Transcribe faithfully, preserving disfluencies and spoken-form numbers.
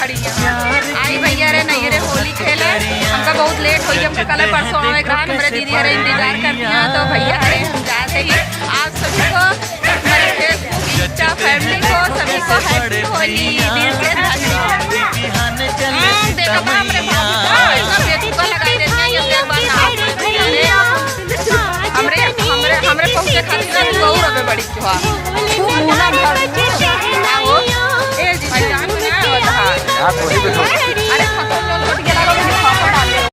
आई भैया रे, नहीं रे, होली खेले। हमका बहुत लेट होई, हमका कल परसों आवे के रहा, हमरे दीदी हरे इंतजार करती हैं, तो भैया हरे हम जाते ही। आप सभी को हमारे Facebook, Insta family को सभी को happy होली, दिल से धन्यवाद। हम्म, देखा था हमरे बाबू का, ऐसा